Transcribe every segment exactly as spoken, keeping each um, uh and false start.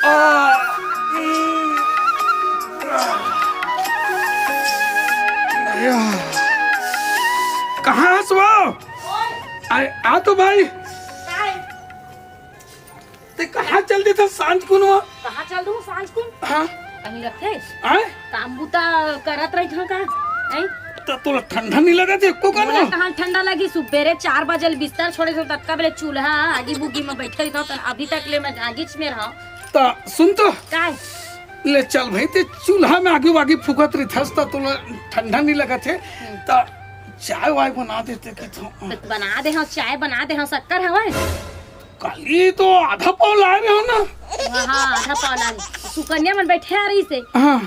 आ, हम्म, आ, या। कहाँ हस वो? आ, आ तो भाई। काय? ते कहाँ चल देथस सांझ कुन वो? कहाँ चल दूँ सांझ कुन? हाँ। कहीं रखे? आय? काम बूता करत रहिथँव का? हैं? त तोला ठंडा नहीं लगत हे एको कन? मोला कहाँ ठंडा लगी? सुबेरे चार बजे ले बिस्तर छोड़े हँव, ततका बेले चूल्हा, आगी बुगी में बैठे रहिथँव, त अभी तक ले मैं आगीच में रहँव। त सुन तो। काय? ले चल भाई, ते चूल्हा में आगी वागी फूकत रहिथस, त तोला ठंडा नहीं लगत हे। हम्म। त चाय वाय बना देते कि तो। त बना दे हँव, चाय बना दे हँव, शक्कर हवय? काली तो आधा पाव लाए रहेंव ना। हाँ, हाँ, आधा पाव लाए। सुकन्या मन बैठे रहिसे। हाँ।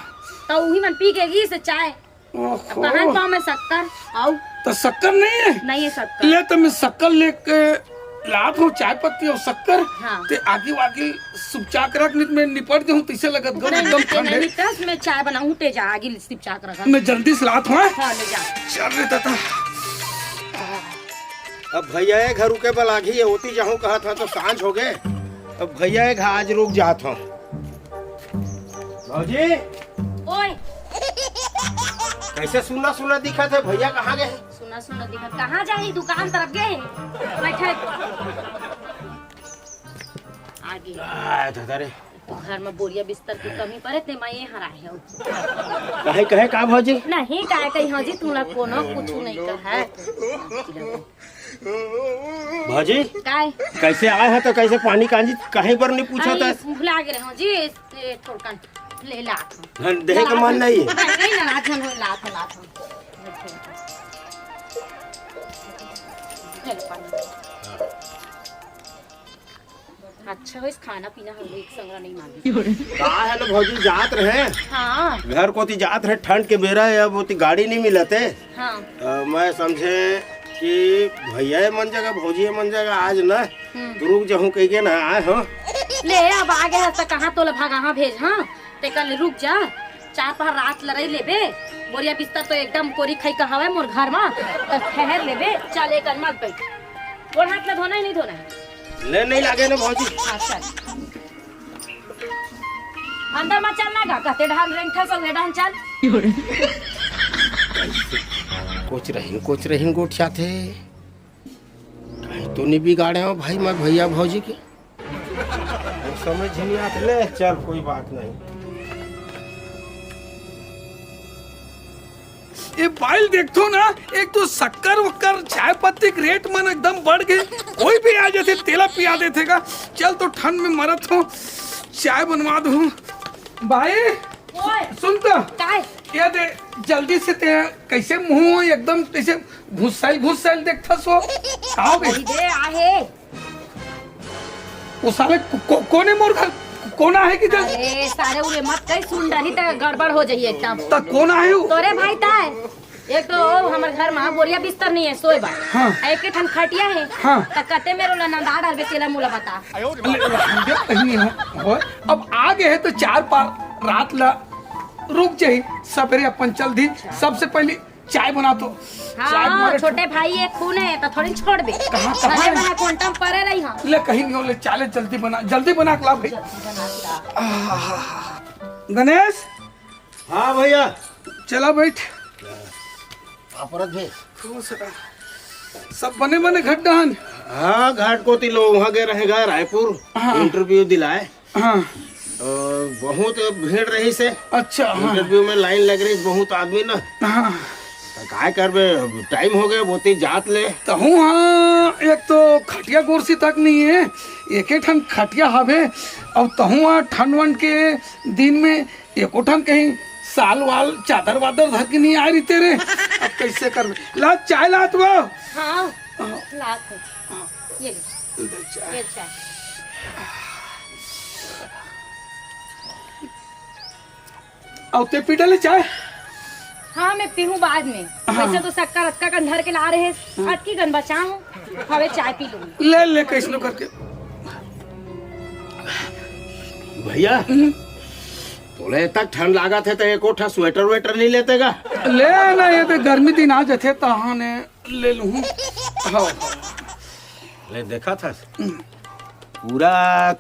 त उही मन पी के गिसे चाय। ओहो। कहाँ पाव मैं शक्कर? आऊ। त शक्कर नहीं हे? नहीं हे शक्कर। ले त मैं शक्कर लेके लात हँव, चाय पत्ती अउ शक्कर। हाँ। ते आगी वागी सुपचा के रख, नहीं त मैं निपट देहूँ, तइसे लगत गा, नहीं, एकदम नहीं, ठंड हे। नहीं, तस मैं चाय बनाहूँ, ते जा आगी सिपचा के रख। मैं जल्दी से लात हँव, हाँ? हाँ, ले जा। चल रे दादा। अब भैया ए घर रुके बर लागही, ओती जाहूँ कहत हँव त सांझ होगे। अब भैया ए घर आज रुक जात हँव। भौजी। ओए। कइसे सुन्ना सुन्ना दिखत हे, भैया कहाँ गे हे? सुन्ना सुन्ना दिखत, कहाँ जाही, दुकान तरफ गे हे। बैठे। आगे। आ, दादा रे। घर में बोरिया बिस्तर के कमी परे, ते मैं ए हराए हँव। काहे, कहे का भौजी? नहीं, काहे कही हँव जी, तुला कोनो कुछु नहीं कहे। भौजी, काय? कइसे आए हस त कइसे पानी कांजी कहीं बर नहीं पूछत हस? भुला गे रहेंव जी, ए, थोड़कन ले लात हँव। हाँ, देहे के मन नहीं हे। नहीं, नाराज झन हो, लात हँव, लात हँव। ले लो पानी। अच्छा होइस, खाना पीना हम लोग एक संग नहीं मांगे। का हे ना भौजी, जात रहे। हाँ। घर कोती जात रहे, ठंड के बेरा हे, अब ओती गाड़ी नहीं मिलत हे। हाँ। अ, मैं समझे कि भैया ए मन जगह, भौजी ए मन जगह आज ना, हम्म। रुक जाहूँ कहिके ना आए हँव। ले, अब आगे हस त कहाँ तोला भगाहा भेजहूँ, ते कल रुक जा। चार पहर रात ल रहि लेबे, बोरिया बिस्तर तो एकदम कोरी खई का हवय मोर घर म, त ठहर लेबे। चल, एक अनमत बैठ। गोड़ हाथ ल धोना हे, नहीं धोना हे? ले, नहीं लागे ना भौजी। हाँ, चल। अंदर म चल ना गा, कते डहन रेंगथस, ए डहन चल। कोचरहिन, कोचरहिन गोठियाथे। कहीं तो नहीं बिगाड़े हँव भाई, मैं भैया भौजी के। समझ नहीं आत, ले चल, कोई बात नहीं। ए भाई, देखथो ना, एक तो शक्कर वक्कर, चाय पत्ती के रेट मन एकदम बढ़ गे। कोई भी आ जाथे, तेला पिया देथे का। चल तो ठंड में मरत हँव, चाय बनवा दूँ। भाई, ओए। सुन तो। काय? ये दे, जल्दी से ते कइसे मुँह एकदम कइसे घुसाइल घुसाइल देखथस वो? का हो गे? अरे दे, आहे। वो साले को-, को-, कोन हे मोर घर? कोन आहे कि दे? अरे सारे उरे मत कही, सुन डरही त गड़बड़ हो जाही एकदम। त कोन आहे वो? तोरे भाई ताय। एक तो हमर घर म बोरिया बिस्तर नहीं हे सोए बर। हाँ। आ एके ठन खटिया हे। हाँ। त कते मेर ओला नंदा डरबे, तेला मोला बता। ले, ले, हम दे कहीं नहीं हो, हो। अब आ गे हे त चार पार रात ला रुक जाही, सबेरे अपन चल दी। सबसे पहली चाय बना तो। हाँ, चाय बना रे। छोटे भाई एक खून हे, त थोड़ी छोड़बे। कहाँ, कहाँ भले हे? मैं कोंटा म परे रही हँव। ले, कहीं नहीं हो, ले, चाय ले जल्दी बना, जल्दी बना के ला भाई। जल्दी बना के ला। आह, गणेश। हाँ भैया। चला बैठ। पापड़ भेज। खुश रह। सब बने बने घाट डहन? हाँ, घाट कोती लो, वहाँ गे रहे गा रायपुर, हाँ। Interview दिलाए। हाँ। अ, बहुत भीड़ रहिसे। अच्छा, हाँ। Interview में line लग रहिस, बहुत आदमी ना। हाँ। त काय करबे, अब time हो गे, ओती जात ले। तहूँ हाँ, एक तो खटिया गोरसी तक नहीं हे, एके ठन खटिया हवे, अब तहूँ हाँ ठंड वंड के दिन में एको ठन कहीं साल वाल, चादर वादर धर के नहीं आए रहिते रे। अब कइसे करबे? ला, चाय लात वो। हाँ, हाँ। लात हँव। हाँ। ये ले। ले चाय। ये चाय। अउ ते पी डरे चाय? हाँ, मैं पीहूँ बाद में। हाँ। वइसे तो शक्कर अतका कन धर के ला रहे, हाँ। अतकी कन बचा हँव, हवे चाय पी लूँ। ले, ले, कइसनो करके। भैया, हम्म। तोला एतक ठंड लागत हे, त एको ठा sweater वेटर नहीं लेते गा? ले ना, ये तो गर्मी दिन आ जाथे, तहाने ले लूँ। हाँ। ले, देखथस? हम्म। पूरा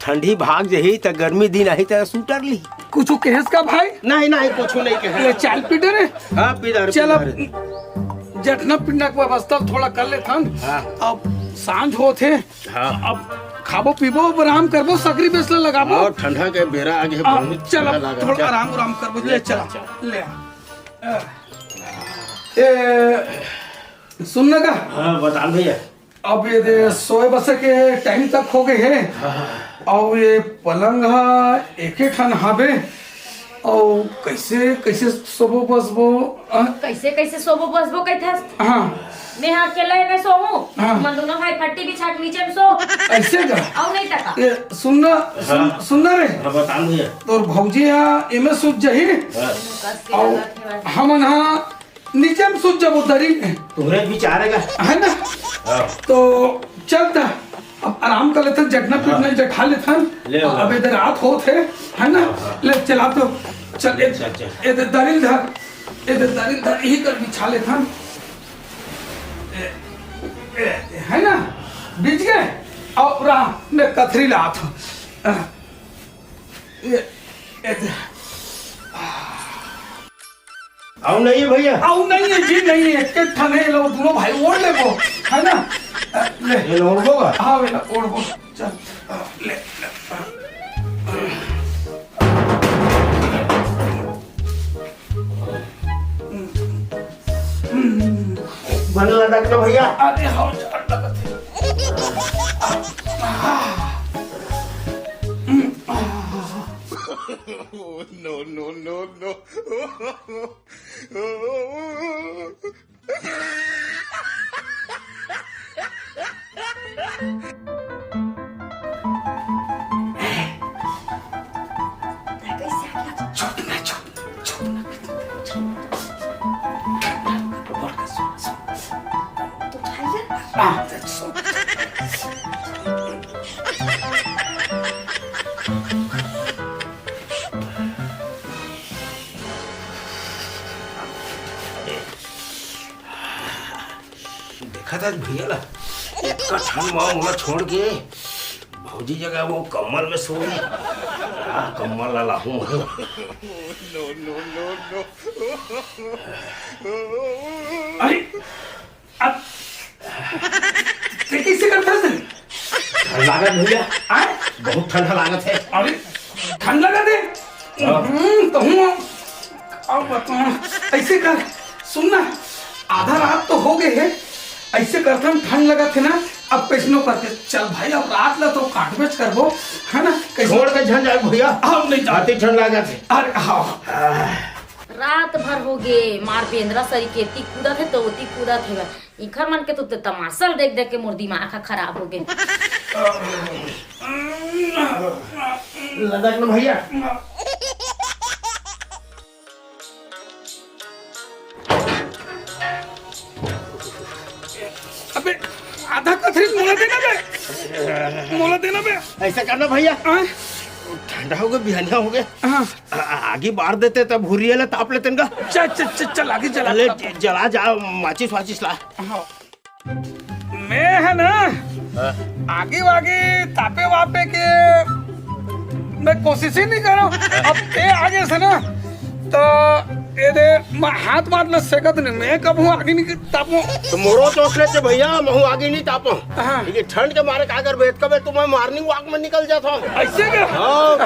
ठंडी भाग जही त गर्मी दिन आही त सूटर ली। कुछ कहेस का भाई? नहीं, नहीं, कुछ नहीं कहे। ये चाल पी डरे। हाँ, पी डरे, चल पी अब डरे। जटना पिटना के व्यवस्था थोड़ा कर लेथन। हाँ। अब सांझ होत हे। हाँ। अब खाबो पीबो, अब आराम करबो, सकरी बेसला लगाबो। और ठंडा के बेरा आगे आ, बहुत चल ठंडा अब लागत थोड़ा क्या? आराम आराम करबो। ले चल, चल, चल। ले आ। ए, सुन ना का? हाँ, बता भैया। अब ये दे सोए बसे के टाइम तक हो गए हे। हाँ, हाँ। अउ ये पलंग हा एके ठन हाबे। अउ कैसे, कैसे सोबो बसबो? आ? कैसे, कैसे सोबो बसबो कहिथस? हाँ। मैं हा अकेला एमे सोहूं। हाँ। मन दोनों भाई फट्टी बिछा के नीचे में सो। ऐसे का? अउ नहीं तका। ये सुन ना, सुन, हाँ। सुन ना रे। हाँ, बता भैया। तोर भौजी हा एमे सुत जही। हाँ। कस के अउ लगत हे बस। हमन हा नीचे में सुत जाबो दरी में। तुम्हरे विचार हे का? है ना? हाँ। तो चल त, अब आराम कर लेथन, जटना हाँ। पिटना जठा लेथन। ले आओ। अब इधर रात होत हे, है ना? हाँ, हाँ। ले चला तो, चल, ए, चल, चल। ए दे दरी धर, ए दे दरी धर, यही कर बिछा लेथन। ए, ए, ए, है ना? बिछ गए? अउ रहा, मैं कथरी लात हूँ। ए, ए, ए, अउ नहीं हे भैया? अउ नहीं हे जी, नहीं हे। एक ठन हे, लो, दोनों भाई ओढ़ लेबो, है ना? अ, ले। ये ओढ़बो का? हाँ, बेटा, ओढ़बो। चल, अ, ले, ले। बने लटक ना भैया। अरे, हाँ, लटक। No, no, no, no। चुप ना, चुप, चुप ना, चुप। तो उठाइए। हाँ, सो। देखा था भैया ला, एक ठन माँ मोला छोड़ के भौजी जगह वो कम्बल में सो गई। आ, कम्बल ला लाहूं। No, no, no, no। अरे, अब ते कैसे करता है? ठंड लागत भैया। आय? बहुत ठंडा लागत है। अरे, ठंड लागत है? हाँ। हम्म, तो हूँ। अब बताओ, ऐसे कर, सुन ना, आधा रात तो हो गए है, ऐसे करथन, ठंड लगत है ना, अब कैसनो करके चल भाई, अब रात ला तो काटबेच करबो, है ना? कैसे? छोड़ के झन जाए भैया। अब नहीं जाते। अति ठंड लागत है। अरे, हाँ। रात भर हो गे, मार बेंदरा सरी के एती कूदत हे, तो ओती कूदत हे। इखर मन के तो ते तमाशा ल देख देख के मोर दिमाग ह खराब हो गे। लदक न भैया। अबे, आधा कथरी मोला देना बे। मोला देना बे। ऐसा करना भैया। हाँ? ठंडा हो गया, बिहानिया हो गया। हाँ। आ-, आगी बार देते तब हुरिया ले ताप लेते इनका। चल, चल, चल, चल, आगे जला। ले, ज-, जला जा, माचिस वाचिस ला। हाँ। मैं है ना, हाँ। आगी वागी तापे वापे के मैं कोशिश ही नहीं करो। अब ते आगे से ना, तो ये दे, म-, हाथ मार ले सेकत नहीं, मैं कब हूँ आगे नहीं तापो। तो मोरो चोस लेते भैया, मैं हूँ आगे नहीं तापो। हाँ। ठीक है, ठंड के मारे का कर बेत कबे तुम्हें morning walk में निकल जाता हूँ। ऐसे क्या? हाँ,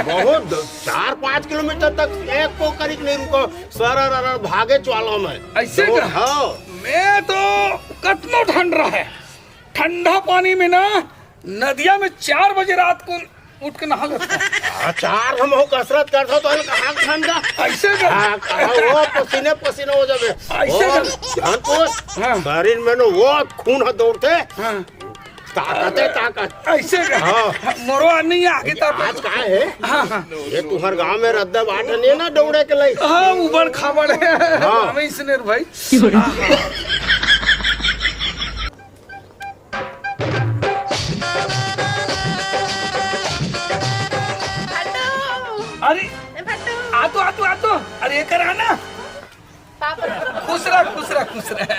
बहुत चार पाँच किलोमीटर तक एक को करीक नहीं रुको, सरा भागे चुआलो मैं। ऐसे तो, का? हाँ। मैं तो कतनो ठंड रहे, ठंडा पानी में ना नदिया में चार बजे रात को उठ के नहा लेता हूँ। हाँ, चार हम हो कसरत करता तो हम कहाँ ठंडा? ऐसे का? हाँ, कहाँ वो पसीने पसीने हो जावे। ऐसे ओ, का? जान तो हाँ। शरीर में ना वो खून हाथ दौड़ते। हाँ। ताकत है, ताकत। ऐसे का? हाँ। मोरो नहीं आगे तक। आज का है? हाँ, हाँ। ये तुम्हारे गांव में रद्दा बाट नहीं है ना दौड़े के लिए? हाँ, उबड़ खाबड़ है। हाँ। हमें इसने भाई। अरे, ए भट्टू। आ तो, आ तो, आ तो। अरे, एकर आ ना। पापा। खुश रह, खुश रह, खुश रह।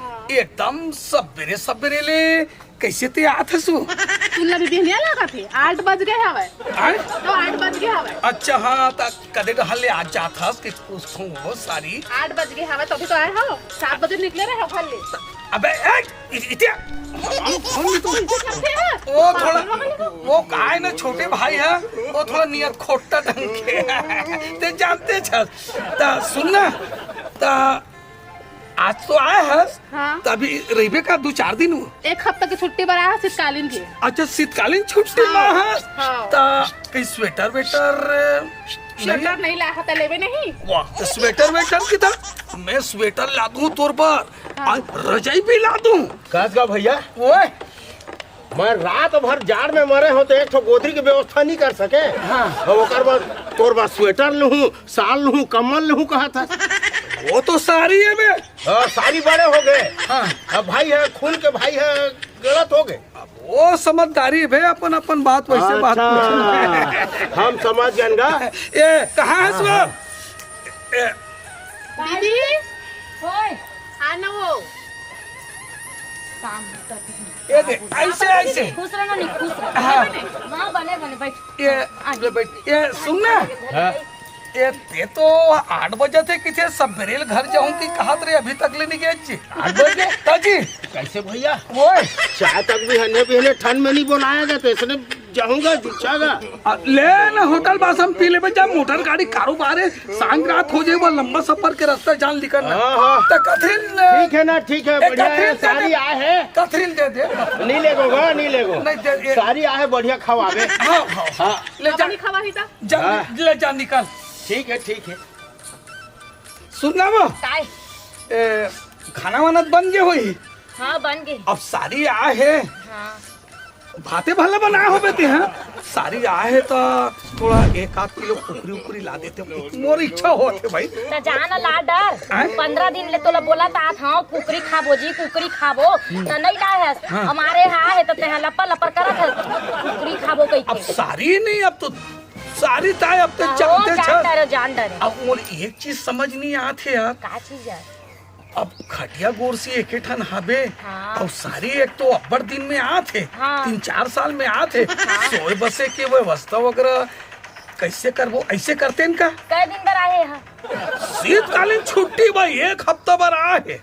हाँ। एकदम सबेरे सबेरे ले कैसे ते आत हसु? तुमला भी बिहनिया लागत हे, आठ बज गे हवय। आय? तो आठ बज गे हवय। अच्छा, हाँ, त कदे डहर ले आ जात हस कि पूछहूँ वो सारी। आठ बज गे हवय, तो अभी तो आए हो, सात बजे निकले रहे हो घर ले। अबे, ए, इ-, इतिया, हम फोन में तो, इसे करते हैं। वो थोड़ा, पागल हो गए हो? वो काय ना, छोटे भाई है, वो थोड़ा नियत खोट्टा ढंग के है। ते जानते छस। त सुन ना, त आज तो आए हस, हाँ। त अभी रहिबे का दू चार दिन? एक हफ्ता के छुट्टी बर आए हस शीतकालीन के। अच्छा, शीतकालीन छुट्टी हाँ, मा हस? हाँ। त कहीं स्वेटर वेटर नहीं? स्वेटर नहीं ला, त लेबे नहीं। वाह, त स्वेटर वेटर की त मैं स्वेटर ला दूं तोर बर, हाँ। और रजाई भी ला दूं। कस गा भैया? ओए, मैं रात भर जाड़ में मरे हो त एक ठो गोदरी के व्यवस्था नहीं कर सके? हाँ। और ओकर बाद तोर बाद स्वेटर लूहूं, साल लूहूं, कम्बल लूहूं कहा था। वो तो सारी है बे। हाँ, सारी बड़े हो गए। हाँ। अब भाई है, खून के भाई है, गलत हो गए। अब वो समझदारी बे, अपन अपन बात वैसे बात अच्छा, पूछना। हम समझ गए गा। ए, कहाँ है हाँ, सुबह? हाँ। ए, दीदी, ओए, आ ना वो। काम करती हूँ। ये दे, ऐसे, ऐसे। खुश रहना नहीं, खुश रहना। हाँ। हाँ, बने, बने, बैठ। ये, आ, ले बैठ। ये सुन ना। हाँ। ये, ये तो आठ बजे थे, किथे सबेरे घर जाऊं की कहात रहे, अभी तक ले नहीं गए जी। आठ बजे? ताजी। कैसे भैया? ओए। चाय तक भी हने भी हने ठंड में नहीं बनाया गया, तो इसने जाऊंगा, जुच्छा गा। आ, ले ना, होटल बास हम पी लेबे, जा मोटर गाड़ी कारोबार है, सांझ रात हो जाए, वो लंबा सफर के रास्ता जान निकलना। हाँ, हाँ। त कथरिन, ठीक है ना, ठीक है, ए, बढ़िया है, कथरिन दे सारी दे। आए है। कथरिन दे दे। नहीं लेगो गा, नहीं लेगो। नहीं दे, ये सारी आए है, बढ़िया खवावे। हाँ, हाँ, हाँ। हाँ। ले जा। नहीं खवा ही था। जा, हाँ। ले जा, निकल। ठीक है, ठीक है। सुन ना वो। काय? ए, खाना वाना बन गए होई? हाँ, बन गए। अब सारी आए है। हाँ। भाते भले बनाए होबे ते, हाँ? सारी आए है तो थोड़ा एक आध किलो कुकरी उकरी ला देते, मोर इच्छा होत हे भाई। त जा ना ला डर। आय? पंद्रह दिन ले तोला बोलत आत हंव, कुकरी खाबो जी, कुकरी खाबो, त नहीं लाए हस। हाँ। हमारे यहाँ है त तेहा लपर लपर करत हस, कुकरी खाबो कहि अब के। सारी नहीं, अब तो सारी ताय, अब तो हाँ, जानते जान छस। डरे, जान डरे। अब मोर एक चीज समझ नहीं आत हे यार। का चीज है? अब खटिया गोरसी एके ठन हाबे, हाँ। अउ सारी एक तो अब्बड़ दिन में आत हे, हाँ। तीन चार साल में आत हे, हाँ। सोए बसे के व्यवस्था वगैरह कैसे करबो? ऐसे करते न का? कै दिन बर आए हे? शीतकालीन छुट्टी भाई, एक हफ्ता बर आए हे।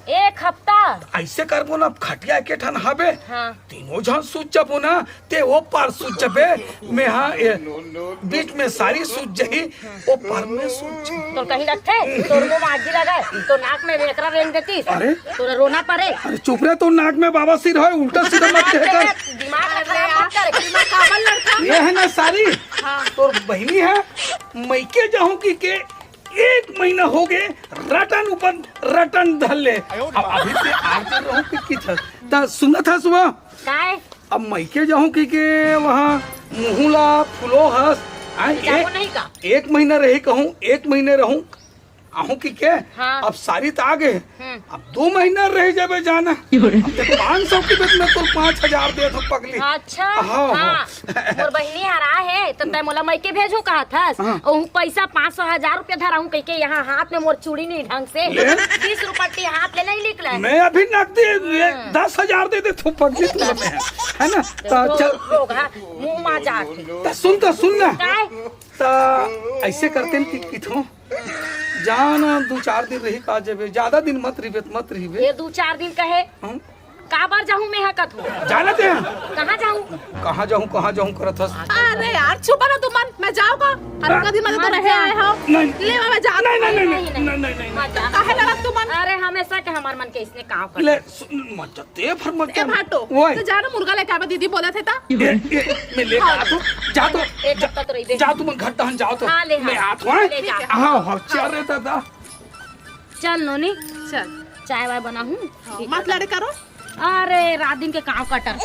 एक हफ्ता? ऐसे करबो ना, अब खटिया एके ठन हाबे, हाँ। तीनों झन सूत जाबो ना, ते ओ पार सूत जबे, मैं हाँ, ए, बीच में सारी सूत जही, ओ पार में सूत जही। तोर कहीं रखथे? तोर मुंह में आगी लगे, तोर नाक में बेकरा रेंग देती। अरे? तोर रोना परे। अरे चुप रे, तोर नाक में बाबा सिर होय, उल्टा सीधा मत कहे कर। दिमाग खराब मत कर, दिमाग काबर लड़का? ये है ना सारी, हाँ। तोर बहिनी है, मइके जाहूं कि के एक महीना हो गए, रटन ऊपर रटन धर ले। अब अभी से आगे रहूं कि किथे? त सुनत हस वो? काय? अब मइके जाहूं कि के वहाँ मुँह ला फुलो हस। आय, जाबो एक, नहीं का? एक महीना रही कहूँ, एक महीने रहूं, आहूं कि के? हाँ। अब सारी त आ गए, हम्म। अब दो महीना रह जाबे जाना। अब ते पाँच सौ के बेत में तो पाँच हजार दे दो पगली। अच्छा, हाँ, हाँ। हाँ। मोर बहिनी हरा है, त तै मोला मइके भेजहूं कहत हस। हाँ। ओहू पैसा पाँच सौ हजार रुपया धराहूं कहिके यहाँ हाथ में मोर चूड़ी नहीं ढंग से। ले। बीस रुपट्टी हाथ ले नहीं निकले। मैं अभी नकदी ये हाँ। दस हजार दे दे तू पगली तू में, है ना? तो त चल। रोग है, मुंह मा जात है। त सुन, त सुन ना। काय? त ऐसे करते न कि किथों जाना, दू चार दिन रही का जबे, ज्यादा दिन मत रहिबे, मत रहिबे। ये दू चार दिन कहे? हम? काबर जाहूं मैं हा कथों? जाना ते हैं? कहाँ जाहूं? कहाँ जाहूं, कहाँ जाहूं करत हस? अरे यार, चुप रहो तुमन, मैं जाऊंगा। अरे हाँ। कभी मत तो मत रहे जा। आए हो। नहीं। ले, मैं जाता नहीं, नहीं, हूँ। नहीं, नहीं, नहीं, नहीं, नहीं, नहीं। मत जा। काहे लड़त तुमन? अरे हमेशा के हमार मन के इसने काव कर ले, सुन, मत जा, ते भर मत ए जा। भाटो, ओए। तो जा ना मुर्गा लेके आवे, दीदी बोलत हे ता। ए, ए, मैं लेके हाँ। आत हूँ, जा तो, एक जा, हफ्ता तो रही दे। जा तुमन घर तहन जाओ तो। हाँ, ले, हाँ। मैं आत हूँ, हैं? ले जा। हाँ, हाँ, चल रे दादा। चल नोनी, चल। चाय वाय बनाहूँ। हाँ, ठीक मत है। लड़े करो। अरे, रात दिन के काव कटर।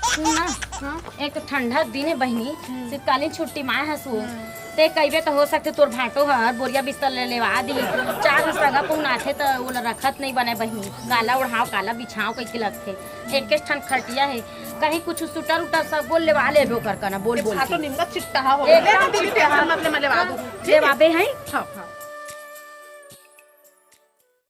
सुन ना, हाँ? एक तो ठंडा दिन है बहिनी, हम्म। शीतकालीन छुट्टी माय हसू। हम्म। ते कहिबे त हो सकथे तोर भांटो हर बोरिया बिस्तर ले लेवा दी। चार सगा पहुनाथे त ओला रखत नहीं बने बहिनी। काला ओढ़ाव, काला बिछाव कहिके लगथे। एकेच ठन खटिया है, कहीं कुछ सूटर उटर सब बोल लेवा लेबे ओकर कना, बोल ये बोल भांटो के। निमका चिट्टा हो एकदम गया। चिट्टा। मत ले, मैं लेवा दूँ। लेवाबे है? हाँ, हाँ।